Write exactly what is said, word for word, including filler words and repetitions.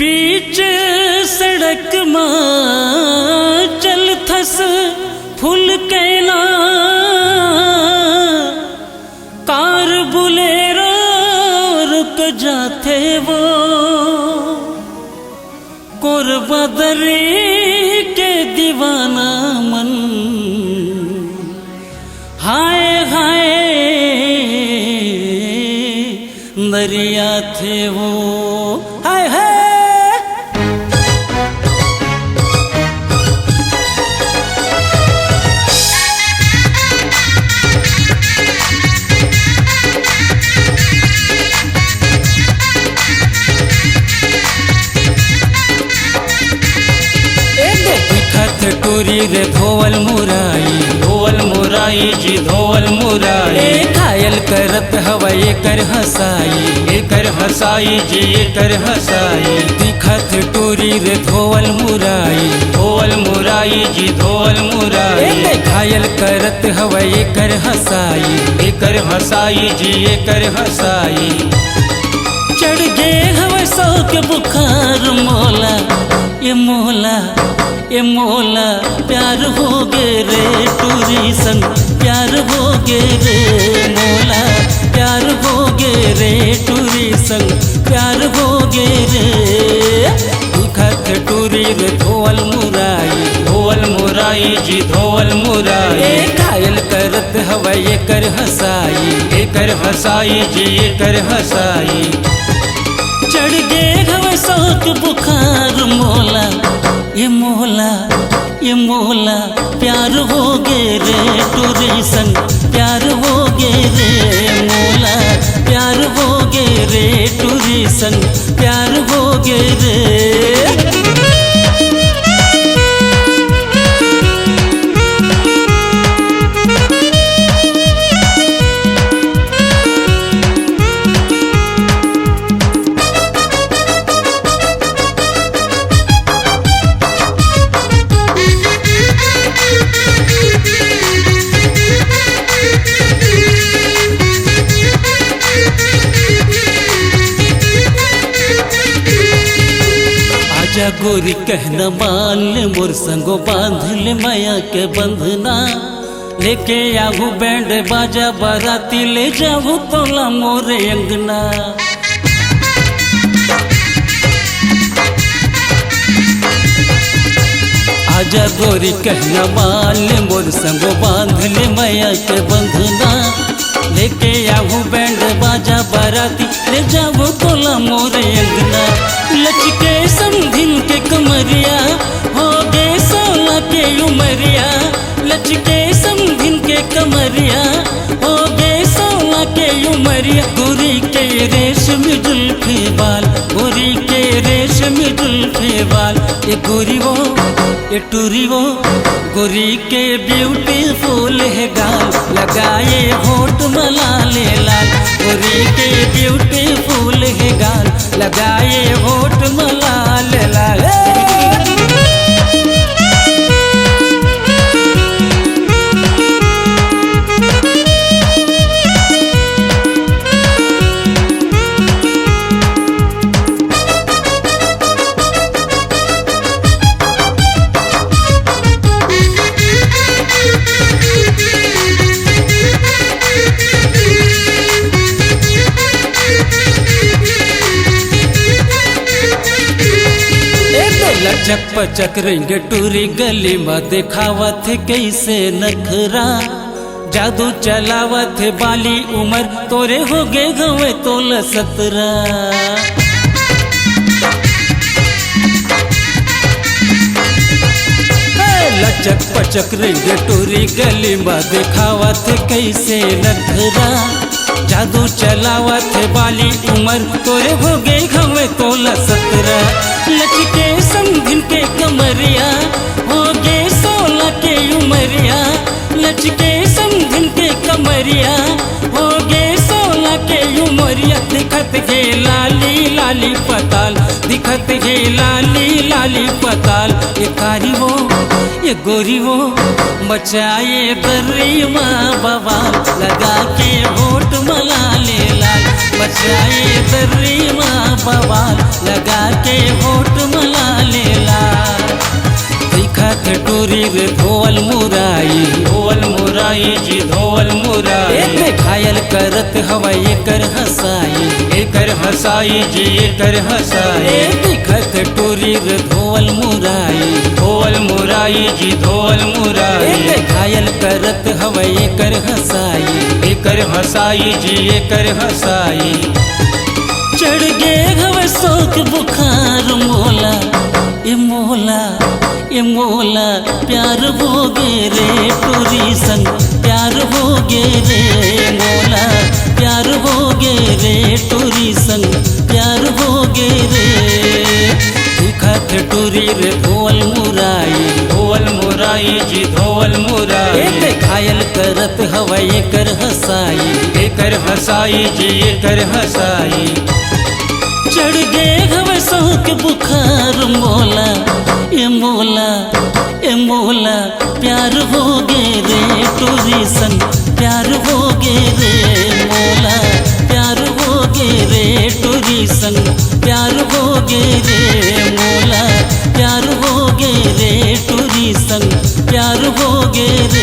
पीच सड़क मा चलथस फुल कैला, कार बुलेरो रुक जाथे वो। कोरबा दरी के दीवाना मन, हाय हाय दरिया थे वो, हाय हाय। ए दे दिखत टूरी रे धोवल मुराई, धोवल मुराई जी, धोवल मुराई। ए घायल करत हवय एकर हंसाई, एकर हंसाई जी, एकर हंसाई। दिखत टूरी रे धोवल मुराई, धोवल मुराई जी, धोवल मुराई। ए दे घायल करत हवय एकर हंसाई, एकर हंसाई जी, एकर हंसाई। चढ़ गे हवय शौक बुखार मोला, ए मोला, ए मोला प्यार हो गे रे टूरी संग, प्यार हो गे रे मोला, प्यार हो गे रे टूरी संग, प्यार हो गे रे। दिखत टूरी रे धोवल मुराई, धोवल मुराई जी, धोवल मुराई। ए घायल करत हवय एकर हंसाई, एकर हंसाई जी, एकर हंसाई। चढ़ गे हवय शौक बुखार मोला, ए मोला, ए मोला प्यार हो गे रे टूरी संग, प्यार हो गे रे मोला, प्यार हो गे रे टूरी संग, प्यार हो गे रे। आजा गोरी कहना मान ले, मोर संगो बांध ले मया के बंधना। लेके आहू बैंड बाजा, बराती ले जाहू तोला मोरे अंगना। आजा गोरी कहना मान ले, मोर संगो बांध ले मया के बंधना। लेके आहू बैंड बाजा, बराती ले जाहू तोला मोरे अंगना। लचके समधिन के कमरिया, हो गे सोला के उमरिया। लचके समधिन के कमरिया, हो गे सोला के उमरिया। गोरी के रेशमी जुल्फी बाल, गोरी के रेशमी जुल्फी बाल। ए गोरी वो, ए टूरी वो, गोरी के ब्यूटीफुल हे गाल, लगाए होठ म लाले लाल। गोरी के ब्यूटीफुल हे गाल, लगाए होठ म लाले लाल। ए दे लचक पचक रेंगे टूरी, गली म देखावत हे कइसे नखरा। जादू चलावत हे बाली उमर, तोरे हो गे हवे तोला सतरा। हे लचक पचक रेंगे टूरी, गली म देखावत हे कइसे नखरा। जादू चलावत हे बाली उमर, तोरे हो गे हवे तोला सतरा। लचके समधिन के कमरिया, हो गे सोला के उमरिया। लचके समधिन के कमरिया, हो गे सोला के उमरिया। दिखत हे लाली लाली पताल, दिखत हे लाली लाली पताल। ए कारी वो, ए गोरी वो, मचाए दर्री मा बवाल, लगा के होठ म लाले लाल। बजाए दर्री मा बवाल, लगा के होठ मला लेला। दिखत टूरी रे धोवल मुराई, धोवल मुराई जी, धोवल मुराई। ए घायल करत हवय एकर हंसाई, एकर हंसाई जी, एकर हंसाई। ए दिखत टूरी रे धोवल मुराई, धोवल मुराई जी, धोवल मुराई। ए घायल करत हवय एकर हंसाई, एकर हंसाई जी, एकर हंसाई। चढ़ गे हवय शौक बुखार मोला, ए मोला, ए मोला, प्यार होगे रे टूरी संग, प्यार होगे रे मोला, प्यार होगे रे टूरी संग, प्यार होगे रे। दिखत टूरी रे धोवल मुराई, धोवल मुराई जी, धोवल मुराई। ए घायल करत हवय एकर हंसाई, एकर हंसाई जी, एकर हंसाई। चढ़ गे हवय शौक बुखार मोला, ए मोला, ए मोला, प्यार होगे रे टूरी संग, प्यार होगे रे मोला, प्यार होगे रे टूरी संग, प्यार होगे रे मोला, प्यार होगे रे टूरी संग, प्यार होगे रे।